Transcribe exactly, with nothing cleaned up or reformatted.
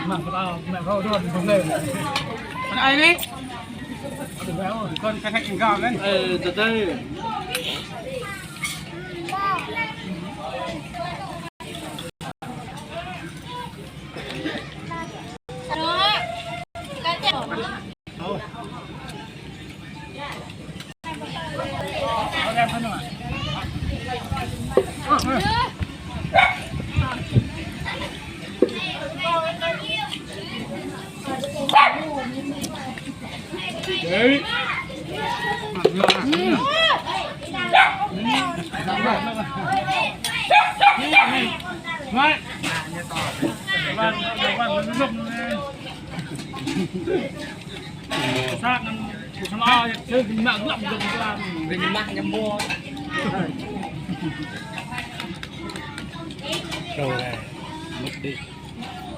Mă kơ tao, mă kơ tao đuôn, đuôn lên. Ăn ai đi. Con cái thằng gạo lên. Ê, từ từ. Rồi này, mục đích.